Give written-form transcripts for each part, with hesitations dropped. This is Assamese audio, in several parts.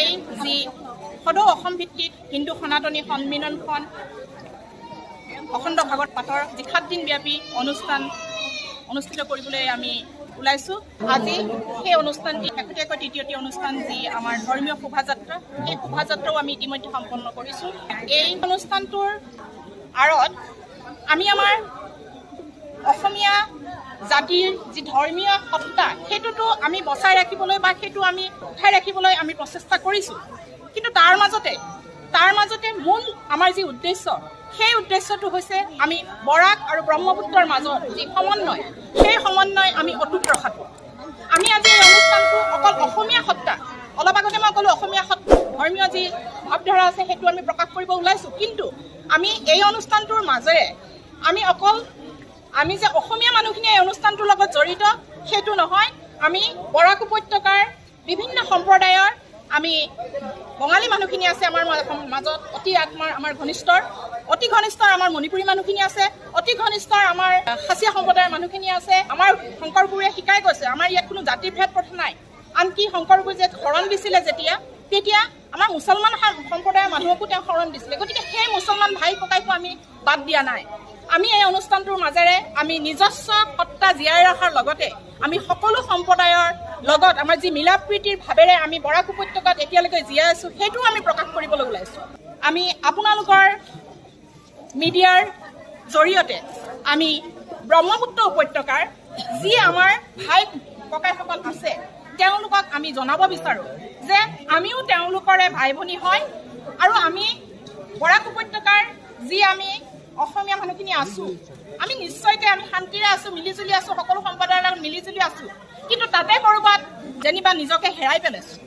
এই যি সদৌ অসম ভিত্তিত হিন্দু সনাতনী সন্মিলনখন, অখণ্ড ভাগৱত পাঠৰ যি 7 দিন ব্যাপী অনুষ্ঠান অনুষ্ঠিত কৰিবলৈ আমি ওলাইছোঁ, আজি সেই অনুষ্ঠানটি শেহতীয়াকৈ তৃতীয়টি অনুষ্ঠান, যি আমাৰ ধৰ্মীয় শোভাযাত্ৰা, সেই শোভাযাত্ৰাও আমি ইতিমধ্যে সম্পন্ন কৰিছোঁ। এই অনুষ্ঠানটোৰ আঁৰত আমি আমাৰ অসমীয়া জাতিৰ যি ধৰ্মীয় সত্তা, সেইটোতো আমি বচাই ৰাখিবলৈ বা সেইটো আমি উঠাই ৰাখিবলৈ আমি প্ৰচেষ্টা কৰিছোঁ। কিন্তু তাৰ মাজতে মূল আমাৰ যি উদ্দেশ্য, সেই উদ্দেশ্যটো হৈছে আমি বৰাক আৰু ব্ৰহ্মপুত্ৰৰ মাজত যি সমন্বয়, সেই সমন্বয় আমি অটুট ৰখাটো। আমি আজি এই অনুষ্ঠানটো অকল অসমীয়া সত্তা, অলপ আগতে মই ক'লোঁ, অসমীয়া সত্তা, ধৰ্মীয় যি ভাৱধাৰা আছে, সেইটো আমি প্ৰকাশ কৰিব ওলাইছোঁ। কিন্তু আমি এই অনুষ্ঠানটোৰ মাজেৰে আমি অকল আমি যে অসমীয়া মানুহখিনি এই অনুষ্ঠানটোৰ লগত জড়িত সেইটো নহয়। আমি বৰাক উপত্যকাৰ বিভিন্ন সম্প্ৰদায়ৰ, আমি বঙালী মানুহখিনি আছে আমাৰ মাজত, অতি আত্মাৰ আমাৰ ঘনিষ্ঠৰ, অতি ঘনিষ্ঠৰ আমাৰ মণিপুৰী মানুহখিনি আছে, অতি ঘনিষ্ঠৰ আমাৰ খাচীয়া সম্প্ৰদায়ৰ মানুহখিনি আছে। আমাৰ শংকৰগুৰুৱে শিকাই গৈছে, আমাৰ ইয়াত কোনো জাতি ভেদ প্ৰথা নাই। আনকি শংকৰগুৰুৱে যে শৰণ দিছিলে যেতিয়া, তেতিয়া আমাৰ মুছলমান সম্প্ৰদায়ৰ মানুহকো তেওঁ শৰণ দিছিলে। গতিকে সেই মুছলমান ভাই ককাইকো আমি বাদ দিয়া নাই। আমি এই অনুষ্ঠানটোৰ মাজেৰে আমি নিজস্ব সত্তা জীয়াই ৰখাৰ লগতে আমি সকলো সম্প্ৰদায়ৰ লগত আমাৰ যি মিলা প্ৰীতিৰ ভাৱেৰে আমি বৰাক উপত্যকাত এতিয়ালৈকে জীয়াই আছোঁ, সেইটোও আমি প্ৰকাশ কৰিবলৈ ওলাইছোঁ। আমি আপোনালোকৰ মিডিয়াৰ জৰিয়তে আমি ব্ৰহ্মপুত্ৰ উপত্যকাৰ যি আমাৰ ভাই ককাইসকল আছে, তেওঁলোকক আমি জনাব বিচাৰোঁ যে আমিও তেওঁলোকৰে ভাই ভনী হয় আৰু আমি বৰাক উপত্যকাৰ যি আমি অসমীয়া মানুহখিনি আছোঁ, আমি নিশ্চয়কৈ আমি শান্তিৰে আছোঁ, মিলিজুলি আছোঁ, সকলো সম্প্ৰদায়ৰ লগত মিলিজুলি আছোঁ। কিন্তু তাতে ক'ৰবাত যেনিবা নিজকে হেৰাই পেলাইছোঁ।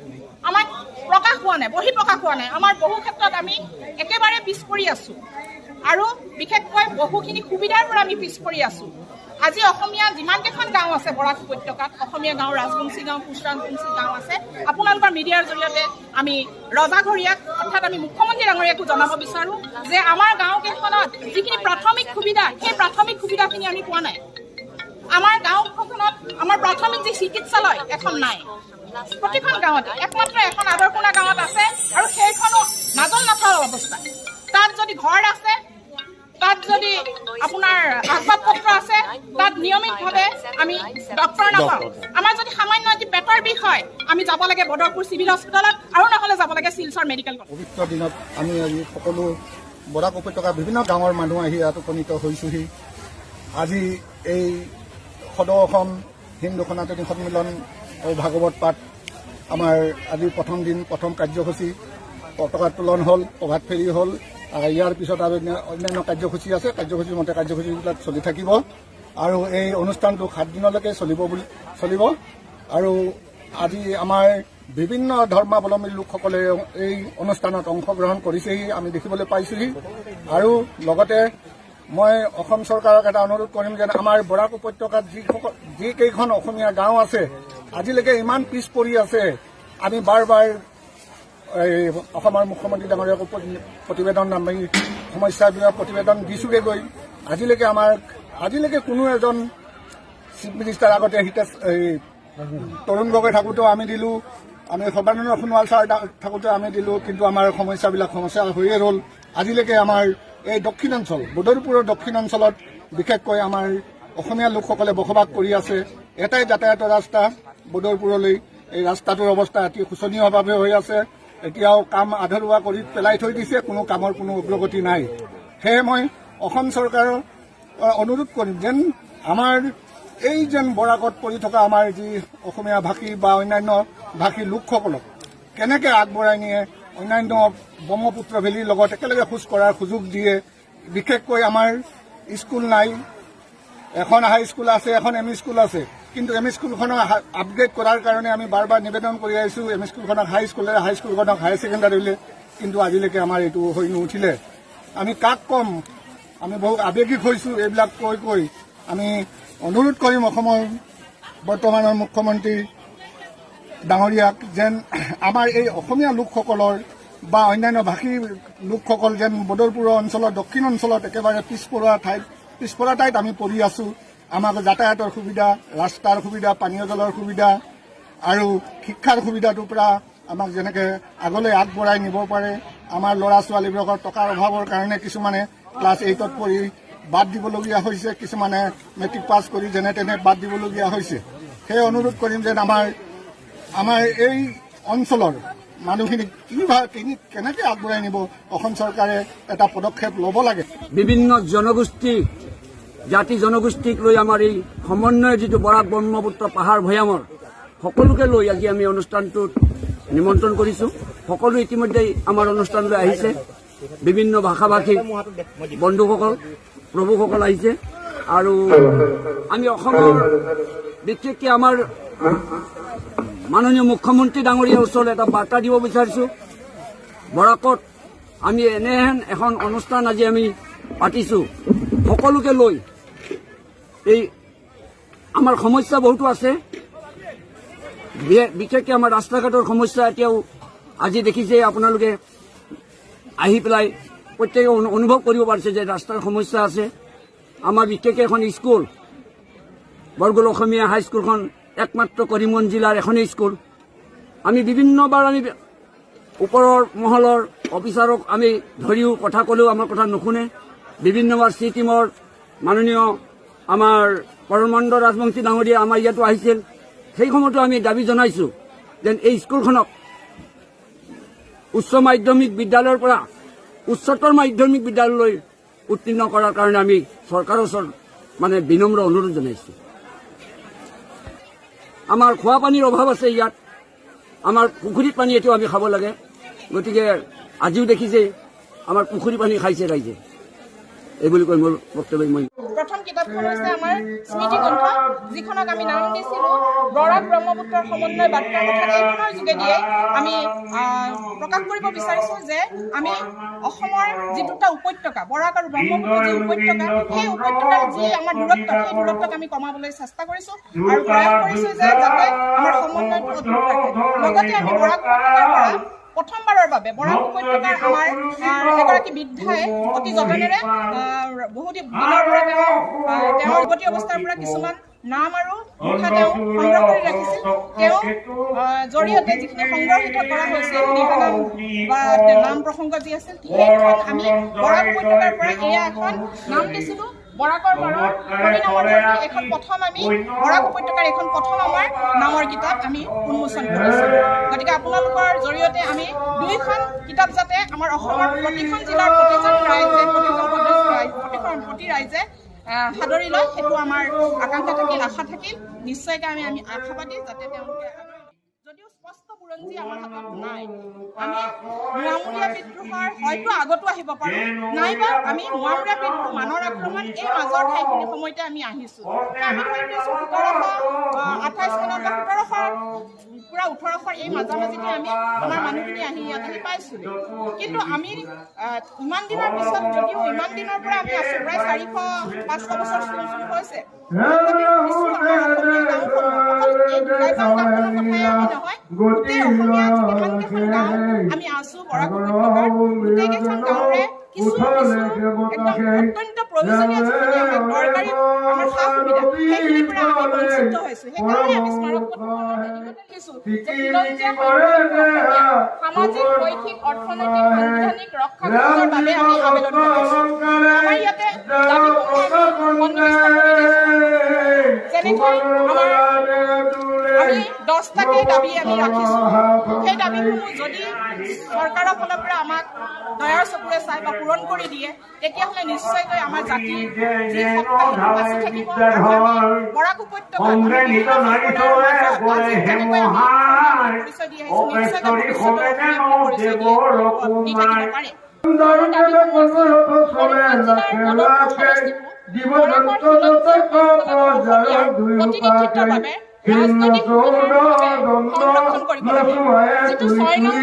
আমাৰ প্ৰকাশ হোৱা নাই, বহি প্ৰকাশ হোৱা নাই। আমাৰ বহু ক্ষেত্ৰত আমি একেবাৰে পিছ পৰি আছোঁ আৰু বিশেষকৈ বহুখিনি সুবিধাৰ পৰা আমি পিছ পৰি আছোঁ। আজি অসমীয়া যিমানকেইখন গাঁও আছে বৰাক উপত্যকাত, অসমীয়া গাঁও, ৰাজবংশী গাঁও, কোচ ৰাজবংশী গাঁও আছে, আপোনালোকৰ মিডিয়াৰ জৰিয়তে আমি ৰজাঘৰীয়াক, অৰ্থাৎ আমি মুখ্যমন্ত্ৰী ডাঙৰীয়াকো জনাব বিচাৰোঁ যে আমাৰ গাঁওকেইখনত যিখিনি প্ৰাথমিক সুবিধা, সেই প্ৰাথমিক সুবিধাখিনি আমি পোৱা নাই। আমাৰ গাঁওখনত আমাৰ প্ৰাথমিক যি চিকিৎসালয় এখন নাই প্ৰতিখন গাঁৱতে। একমাত্ৰ এখন আদৰকোণা গাঁৱত আছে আৰু সেইখনো নাজল নাথাও অৱস্থা। তাত যদি ঘৰ আছে, তাত যদি আপোনাৰ আচবাব পত্ৰ আছে, তাত নিয়মিতভাৱে আমি ডক্তৰ নাপাওঁ। আমাৰ যদি সামান্য এটি পেটৰ বিষ হয়, আমি যাব লাগে বদৰপুৰ চিভিল হস্পিটেলত আৰু নহ'লে যাব লাগে শিলচৰ মেডিকেল কলেজ। পবিত্ৰ দিনত আমি আজি সকলো বৰাক উপত্যকাৰ বিভিন্ন গাঁৱৰ মানুহ আহি ইয়াত উপনীত হৈছোহি। আজি এই সদৌ অসম হিন্দু সনাতনী সন্মিলন আৰু ভাগৱত পাঠ আমাৰ আজি প্ৰথম দিন, প্ৰথম কাৰ্যসূচী। পতাকা তোলন হ'ল, প্ৰভাত ফেৰী হ'ল আৰু ইয়াৰ পিছত আৰু অন্যান্য কাৰ্যসূচী আছে। কাৰ্যসূচীৰ মতে কাৰ্যসূচীবিলাক চলি থাকিব আৰু এই অনুষ্ঠানটো 7 দিনলৈকে চলিব বুলি চলিব। আৰু আজি আমাৰ বিভিন্ন ধৰ্মাৱলম্বী লোকসকলে এই অনুষ্ঠানত অংশগ্ৰহণ কৰিছেহি, আমি দেখিবলৈ পাইছোহি। আৰু লগতে মই অসম চৰকাৰক এটা অনুৰোধ কৰিম যে আমাৰ বৰাক উপত্যকাত যিসকল যিকেইখন অসমীয়া গাঁও আছে, আজিলৈকে ইমান পিছ পৰি আছে। আমি বাৰ বাৰ এই অসমৰ মুখ্যমন্ত্ৰী ডাঙৰীয়াক প্ৰতিবেদন, আমি সমস্যাবিলাক প্ৰতিবেদন দিছোগৈ গৈ। আজিলৈকে কোনো এজন চিফ মিনিষ্টাৰ, আগতে হিতেশ, এই তৰুণ গগৈ থাকোঁতেও আমি দিলোঁ, আমি সৰ্বানন্দ সোণোৱাল ছাৰ থাকোঁতে আমি দিলোঁ, কিন্তু আমাৰ সমস্যাবিলাক সমস্যা হৈয়ে ৰ'ল। আজিলৈকে আমাৰ এই দক্ষিণাঞ্চল, বদৰপুৰৰ দক্ষিণাঞ্চলত বিশেষকৈ আমাৰ অসমীয়া লোকসকলে বসবাস কৰি আছে। এটাই যাতায়াতৰ ৰাস্তা বদৰপুৰলৈ, এই ৰাস্তাটোৰ অৱস্থা অতি শোচনীয়ভাৱে হৈ আছে। এতিয়াও কাম আধৰুৱা কৰি পেলাই থৈ দিছে, কোনো কামৰ কোনো অগ্ৰগতি নাই। সেয়ে মই অসম চৰকাৰৰ অনুৰোধ কৰিম যেন আমাৰ এই যেন বৰাকত পৰি থকা আমাৰ যি অসমীয়া ভাষী বা অন্যান্য ভাষী লোকসকলক কেনেকে আগবঢ়াই নিয়ে, অন্যান্য ব্ৰহ্মপুত্ৰ ভেলীৰ লগত একেলগে খোজ কঢ়াৰ সুযোগ দিয়ে। বিশেষকৈ আমাৰ স্কুল নাই। এখন হাই স্কুল আছে, এখন এম ই স্কুল আছে। কিন্তু এম ই স্কুলখনক আপগ্ৰেড কৰাৰ কাৰণে আমি বাৰ বাৰ নিবেদন কৰি আহিছোঁ, এম ই স্কুলখনক হাই স্কুলেৰে, হাই স্কুলখনক হায়াৰ ছেকেণ্ডাৰীলৈ। কিন্তু আজিলৈকে আমাৰ এইটো হৈ নুঠিলে। আমি কাক ক'ম? আমি বহুত আৱেগিক হৈছোঁ এইবিলাক কৈ কৈ। আমি অনুৰোধ কৰিম অসমৰ বৰ্তমানৰ মুখ্যমন্ত্ৰী ডাঙৰীয়াক যেন আমাৰ এই অসমীয়া লোকসকলৰ বা অন্যান্য ভাষী লোকসকল যেন বদৰপুৰৰ অঞ্চলত, দক্ষিণ অঞ্চলত একেবাৰে পিছপৰা ঠাইত আমি পৰি আছোঁ। আমাক যাতায়াতৰ সুবিধা, ৰাস্তাৰ সুবিধা, পানীয় জলৰ সুবিধা আৰু শিক্ষাৰ সুবিধাটোৰ পৰা আমাক যেনেকৈ আগলৈ আগবঢ়াই নিব পাৰে। আমাৰ ল'ৰা ছোৱালীবিলাকৰ টকাৰ অভাৱৰ কাৰণে কিছুমানে ক্লাছ 8ত পঢ়ি বাদ দিবলগীয়া হৈছে, কিছুমানে মেট্ৰিক পাছ কৰি যেনে তেনে বাদ দিবলগীয়া হৈছে। সেই অনুৰোধ কৰিম যেন আমাৰ এই অঞ্চলৰ মানুহখিনিক কি কেনেকৈ আগবঢ়াই নিব, অসম চৰকাৰে এটা পদক্ষেপ ল'ব লাগে। বিভিন্ন জনগোষ্ঠী, জাতি জনগোষ্ঠীক লৈ আমাৰ এই সমন্বয়, যিটো বৰাক ব্ৰহ্মপুত্ৰ পাহাৰ ভৈয়ামৰ সকলোকে লৈ আজি আমি অনুষ্ঠানটোত নিমন্ত্ৰণ কৰিছোঁ। সকলো ইতিমধ্যেই আমাৰ অনুষ্ঠানলৈ আহিছে। বিভিন্ন ভাষা ভাষী বন্ধুসকল, প্ৰভুসকল আহিছে। আৰু আমি অসমৰ, বিশেষকৈ আমাৰ মাননীয় মুখ্যমন্ত্ৰী ডাঙৰীয়াৰ ওচৰলৈ এটা বাৰ্তা দিব বিচাৰিছোঁ। বৰাকত আমি এনেহেন এখন অনুষ্ঠান আজি আমি পাতিছোঁ সকলোকে লৈ। এই আমাৰ সমস্যা বহুতো আছে, বিশেষকৈ আমাৰ ৰাস্তা ঘাটৰ সমস্যা এতিয়াও আজি দেখিছে আপোনালোকে আহি পেলাই প্ৰত্যেকে অনুভৱ কৰিব পাৰিছে যে ৰাস্তাৰ সমস্যা আছে। আমাৰ বিশেষকৈ এখন স্কুল, বৰগোল অসমীয়া হাইস্কুলখন একমাত্ৰ কৰিমগঞ্জ জিলাৰ এখনেই স্কুল। আমি বিভিন্নবাৰ আমি ওপৰৰ মহলৰ অফিচাৰক আমি ধৰিও কথা ক'লেও আমাৰ কথা নুশুনে। বিভিন্নবাৰ চি টিমৰ মাননীয় আমাৰ পৰমানন্দ ৰাজবংশী ডাঙৰীয়া আমাৰ ইয়াতো আহিছিল। সেই সময়তো আমি দাবী জনাইছোঁ যেন এই স্কুলখনক উচ্চ মাধ্যমিক বিদ্যালয়ৰ পৰা উচ্চতৰ মাধ্যমিক বিদ্যালয়লৈ উত্তীৰ্ণ কৰাৰ কাৰণে আমি চৰকাৰৰ ওচৰত মানে বিনম্ৰ অনুৰোধ জনাইছোঁ। আমাৰ খোৱা পানীৰ অভাৱ আছে ইয়াত। আমাৰ পুখুৰীত পানী এতিয়াও আমি খাব লাগে। গতিকে আজিও দেখিছে আমাৰ পুখুৰী পানী খাইছে ৰাইজে। এই বুলি কৈ মোৰ বক্তব্য মই প্ৰথম কিতাপখন হৈছে আমাৰ স্মৃতিগ্ৰন্থ, যিখনক আমি নাম দিছিলোঁ বৰাক ব্ৰহ্মপুত্ৰৰ সমন্বয় বাৰ্তা। অৰ্থাৎ এইখনৰ যোগেদিয়ে আমি প্ৰকাশ কৰিব বিচাৰিছোঁ যে আমি অসমৰ যি দুটা উপত্যকা, বৰাক আৰু ব্ৰহ্মপুত্ৰ যি উপত্যকা, সেই উপত্যকাৰ যি আমাৰ দূৰত্ব, সেই দূৰত্বক আমি কমাবলৈ চেষ্টা কৰিছোঁ আৰু প্ৰয়াস কৰিছোঁ যে যাতে আমাৰ সমন্বয়টো অটুট ৰাখে। লগতে আমি বৰাক উপত্যকাৰ পৰা প্ৰথমবাৰৰ বাবে বৰাক উপত্যকাৰ আমাৰ এগৰাকী বৃদ্ধাই অতি যতনেৰে বহুত দিনৰ পৰা তেওঁ তেওঁৰ যুৱতী অৱস্থাৰ পৰা কিছুমান নাম আৰু মুখা তেওঁ সংগ্ৰহ কৰি ৰাখিছিল। তেওঁ জৰিয়তে যিখিনি সংগ্ৰহিত কৰা হৈছিল, দিহানাম বা নাম প্ৰসংগ যি আছিল, সেইখন আমি বৰাক উপত্যকাৰ পৰা এয়া এখন নাম দিছিলোঁ বৰাকৰ পাৰৰ হৰিনামৰ ধৰণী। এইখন প্ৰথম আমি বৰাক উপত্যকাৰ এইখন প্ৰথম আমাৰ নামৰ কিতাপ আমি উন্মোচন কৰিছোঁ। গতিকে আপোনালোকৰ জৰিয়তে আমি দুইখন কিতাপ যাতে আমাৰ অসমৰ প্ৰতিখন জিলাৰ প্ৰতিজন ৰাইজে, প্ৰতিজন প্ৰদেশ ৰাইজ, প্ৰতি ৰাইজে সাদৰি লয়, সেইটো আমাৰ আকাংক্ষা থাকিল, আশা থাকিল। নিশ্চয়কৈ আমি আশাবাদী যাতে তেওঁলোকে আদৰি লয়। যদিও স্পষ্ট বুৰঞ্জী আমাৰ হাতত নাই, আমি মোৱামৰীয়া বিদ্ৰোহৰ হয়তো আগতো আহিব পাৰোঁ, নাইবা আমি মোৱামৰীয়া বিদ্ৰোহ, মানৰ আক্ৰমণ, এই মাজৰ ঠাইখিনি সময়তে আমি আহিছোঁ। আমি ধৰি লৈছোঁ 1728 চনত বা 1700 পুৰা 1800ৰ এই মাজামাজিতে আমি আমাৰ মানুহখিনি আহি ইয়াত আহি পাইছোঁহি। কিন্তু আমি ইমান দিনৰ পিছত, যদিও ইমান দিনৰ পৰা আমি আছোঁ, প্ৰায় 400-500 বছৰ চুম চুম হৈছে, তথাপিও কিছু আমাৰ অসমীয়া গাঁওসমূহ, অকল এই দুলাইবাম গাঁওখনৰ কথাই আমি নহয়, গোটেই অসমীয়া যিমানকেইখন গাঁও আমি আছোঁ বৰাক উপত্যকাৰ, গোটেইকেইখন গাঁৱৰে কিছু কিছু একদম অত্যন্ত প্ৰয়োজনীয় যিখিনি আমাক দৰকাৰী আমাৰ সা সুবিধা, সেইখিনিৰ পৰা আমি বঞ্চিত হৈছোঁ। সেইকাৰণে আমি স্মাৰক পত্ৰখনৰ হেডিঙত লিখিছোঁ যে খিলঞ্জীয়া অসমীয়া সামাজিক, শৈক্ষিক, অৰ্থনৈতিক, সাংবিধানিক ৰক্ষা কৱচৰ বাবে আমি আবেদন জনাইছোঁ। আমাৰ ইয়াতে দাবীসমূহ আমি সন্নিৱিষ্ট কৰি দিছোঁ। যেনেকৈ আমাৰ আমি 10টাকে দাবী আমি ৰাখিছোঁ। সেই দাবীসমূহ যদি চৰকাৰৰ ফালৰ পৰা আমাক দয়াৰ চকুৰে চাই বা পূৰণ কৰি দিয়ে, তেতিয়াহ'লে নিশ্চয়কৈ আমাৰ জাতিৰ যি সত্তা, সেইটো বাচি থাকিব। আৰু আমি বৰাক উপত্যকাত আমি বিভিন্ন সম্প্ৰদায়ৰ মাজত আজি যেনেকৈ আমি অসমীয়া বুলি পৰিচয় দি আহিছোঁ, নিশ্চয়কৈ ভৱিষ্যতেও অসমীয়া বুলি পৰিচয় দি থাকিব পাৰে। আমাৰ দাবীসমূহ আছিল কৰিমগঞ্জ জিলাৰ বদৰপুৰ সমষ্টিটো বৰাকৰ খিলঞ্জীয়া সংখ্যালঘু অসমীয়াৰ প্ৰতিনিধিত্বৰ বাবে ৰাজনৈতিক সুবিধাৰ বাবে সংৰক্ষণ কৰিব লাগে, যিটো 6 নং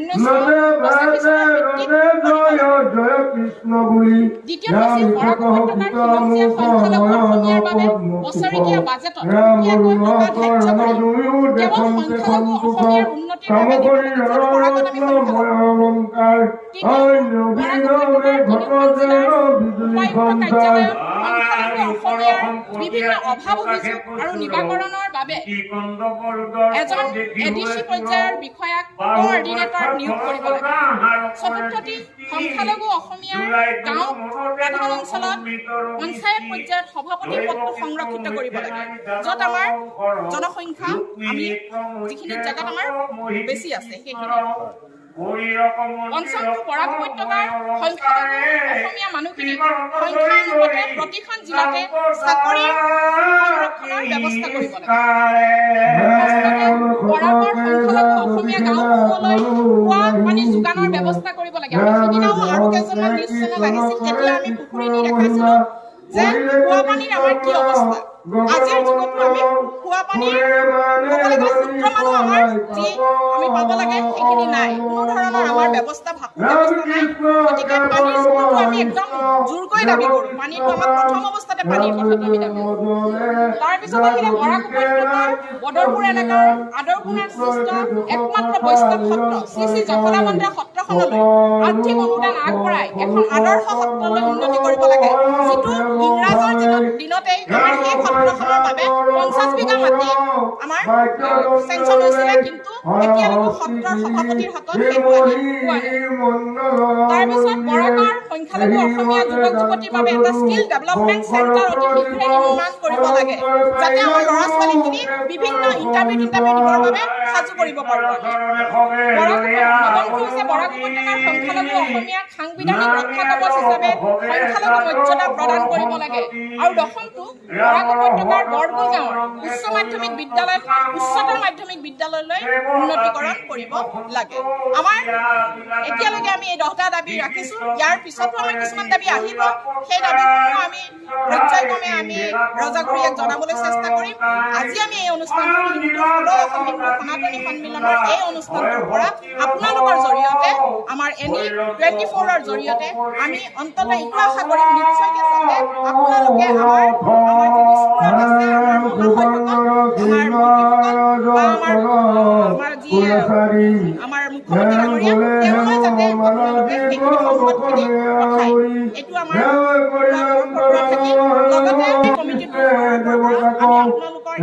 দফা 1985 চনৰ ভিত্তিত কৰিব লাগে। দ্বিতীয়টো আছিল বৰাক উপত্যকাৰ খিলঞ্জীয়া সংখ্যালঘু অসমীয়াৰ বাবে বছৰেকীয়া বাজেটত সুকীয়াকৈ টকা ধাৰ্য কৰি কেৱল সংখ্যালঘু অসমীয়াৰ উন্নতিৰ বাবে দিব লাগে, যিহেতু বৰাকত আমি সংখ্যালঘু। তৃতীয়টো, বৰাক উপত্যকাৰ তিনিওখন জিলাৰ উপায়ুক্ত কাৰ্যালয়ত সংখ্যালঘু অসমীয়াৰ বিভিন্ন অভাৱ অভিযোগ আৰু নিবাকৰণৰ বাবে এজন এডিচি পৰ্যায়ৰ বিষয়াক কোঅৰ্ডিনেটৰ নিয়োগ কৰিব লাগে। চতুৰ্থটি, সংখ্যালঘু অসমীয়াৰ গাঁও প্ৰধান অঞ্চলত পঞ্চায়ত পৰ্যায়ত সভাপতিৰ পদটো সংৰক্ষিত কৰিব লাগে, য'ত আমাৰ জনসংখ্যা আমি যিখিনি জেগাত আমাৰ বেছি আছে সেইখিনি। পঞ্চমটো, বৰাক উপত্যকাৰ সংখ্যালঘু অসমীয়া মানুহখিনিক সংখ্যা অনুপাতে প্ৰতিখন জিলাতে চাকৰিৰ সংৰক্ষণৰ ব্যৱস্থা কৰিব লাগে। ষষ্ঠতে, বৰাকৰ সংখ্যালঘু অসমীয়া গাঁওসমূহলৈ খোৱা পানী যোগানৰ ব্যৱস্থা কৰিব লাগে। আমি সিদিনাও আৰু কেইজনমান নিউজ চেনেল আহিছিল, তেতিয়া আমি পুখুৰী নি দেখাইছিলো যে খোৱা পানীৰ আমাৰ কি অৱস্থা। আজিৰ যুগতো আমি খোৱা পানীৰ ক'বলৈ গ'লে ক্ষুদ্ৰ মানুহ আমাৰ যি আমি পাব লাগে সেইখিনি নাই। কোনো ধৰণৰ আমাৰ ব্যৱস্থা, ভাকু ব্যৱস্থা নাই। গতিকে পানীৰ যোগানটো আমি একদম জোৰকৈ দাবী কৰোঁ। পানীটো আমাক প্ৰথম অৱস্থাতে পানীৰ কথাটো আমি দাবী কৰোঁ। তাৰপিছত আহিলে বৰাক উপত্যকাৰ বদৰপুৰ এলেকাৰ আদৰগুণাৰ সৃষ্ট একমাত্ৰ বৈষ্ণৱ সত্ৰ শ্ৰী শ্ৰী যশোদামন্দিৰ সত্ৰখনলৈ আৰ্থিক অনুদান আগবঢ়াই এখন আদৰ্শ সত্ৰলৈ উন্নতি কৰিব লাগে, যিটো ইংৰাজৰ দিনতেই আমাৰ সেই সত্ৰখনৰ বাবে 50 বিঘা মাটি আমাৰ চেংচন হৈছিলে, কিন্তু এতিয়ালৈকে সত্ৰৰ সভাপতিৰ হাতত সেইটো আহি পোৱা নাই। তাৰপিছত বৰাকৰ সংখ্যালঘু অসমীয়া যুৱক যুৱতীৰ বাবে এটা স্কিল ডেভেলপমেণ্ট চেণ্টাৰ অতি শীঘ্ৰে নিৰ্মাণ কৰিব লাগে, যাতে আমাৰ ল'ৰা ছোৱালীখিনি বিভিন্ন ইণ্টাৰভিউ ইণ্টাৰভিউ দিবৰ বাবে সাজু কৰিব পাৰোঁ আমি। বৰাক নৱমটো হৈছে বৰাক উপত্যকাৰ সংখ্যালঘু অসমীয়াক সাংবিধানিক ৰক্ষা কৱচ হিচাপে সংখ্যালঘু মৰ্যাদা প্ৰদান কৰিব লাগে। আৰু দশমটো, বৰাক উপত্যকাৰ বৰগুল গাঁৱৰ উচ্চ মাধ্যমিক বিদ্যালয়খন উচ্চতৰ মাধ্যমিক বিদ্যালয়লৈ উন্নতিকৰণ কৰিব লাগে। আমাৰ এতিয়ালৈকে আমি এই 10টা দাবী ৰাখিছোঁ। ইয়াৰ পিছতো আমাৰ কিছুমান দাবী আহিব। সেই দাবীসমূহ আমি পৰ্যায়ক্ৰমে আমি ৰজাঘৰীয়াক জনাবলৈ চেষ্টা কৰিম। আজি আমি এই অনুষ্ঠানটো, হিন্দু সদৌ অসম হিন্দু সনাতনী সন্মিলনৰ এই অনুষ্ঠানটোৰ পৰা আপোনালোকৰ জৰিয়তে, আমাৰ এনি 24ৰ জৰিয়তে আমি অন্ততঃ এইটো আশা কৰিম নিশ্চয়কৈ যাতে আপোনালোকে আমাৰ যি দিছপুৰত আছে আমাৰ মহাশয়সকল, আমাৰ মন্ত্ৰীসকল বা আমাৰ যি আমাৰ মুখ্যমন্ত্ৰী ডাঙৰীয়া, তেওঁলৈ যাতে আপোনালোকে সেইখিনি সংবাদখিনি পঠায়, এইটো আমাৰ থাকিল। লগতে কমিটিটোৰ পৰা আমি আপোনালোকৰ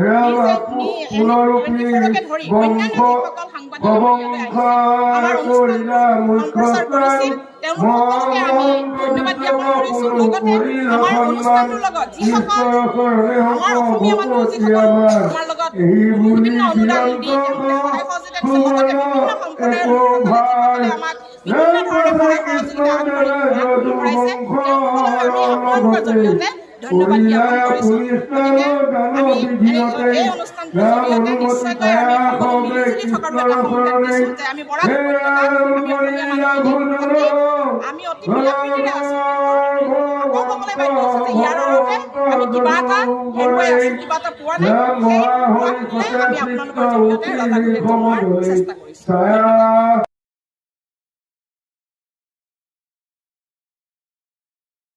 24কে ধৰি অন্যান্য যিসকল সাংবাদিক আমাৰ ইয়ালৈ আহিছিল, আমাৰ অনুষ্ঠানটো সম্প্ৰচাৰ কৰিছিল, তেওঁলোক সকলোকে আমি ধন্যবাদ জ্ঞাপন কৰিছোঁ। লগতে আমাৰ অনুষ্ঠানটোৰ লগত যিসকল আমাৰ অসমীয়া মানুহ, যিসকল আমাৰ লগত বিভিন্ন অনুদান দি তেওঁলোকে সহায় সহযোগিতা দিছে, লগতে বিভিন্ন সম্প্ৰদায়ৰ লোকসকলে যিসকলে আমাক বিভিন্ন ধৰণে সহায় সহযোগিতা আগবঢ়াইছে, তেওঁলোকলৈ আমি আপোনালোকৰ জৰিয়তে ধন্যবাদ জ্ঞাপন কৰিছোঁ। গতিকে আমি এই অনুষ্ঠানটোৰ জৰিয়তে নিশ্চয়কৈ আমি সকলো মিলিজুলি থকাৰো এটা সংকেত দিছোঁ যে আমি বৰাক উপত্যকাত আমি অসমীয়া মানুহখিনি আমি অতি মিলা প্ৰীতিৰে আছোঁ। কিন্তু আকৌ ক'বলৈ বাধ্য হৈছোঁ যে ইয়াৰ আঁৰতে আমি কিবা এটা হেৰুৱাই আছোঁ, কিবা এটা পোৱা নাই। সেই পোৱাটোলৈ আমি আপোনালোকৰ জৰিয়তে ৰজাঘৰীয়াক জনোৱাৰ চেষ্টা কৰিছোঁ। ধন্যবাদ।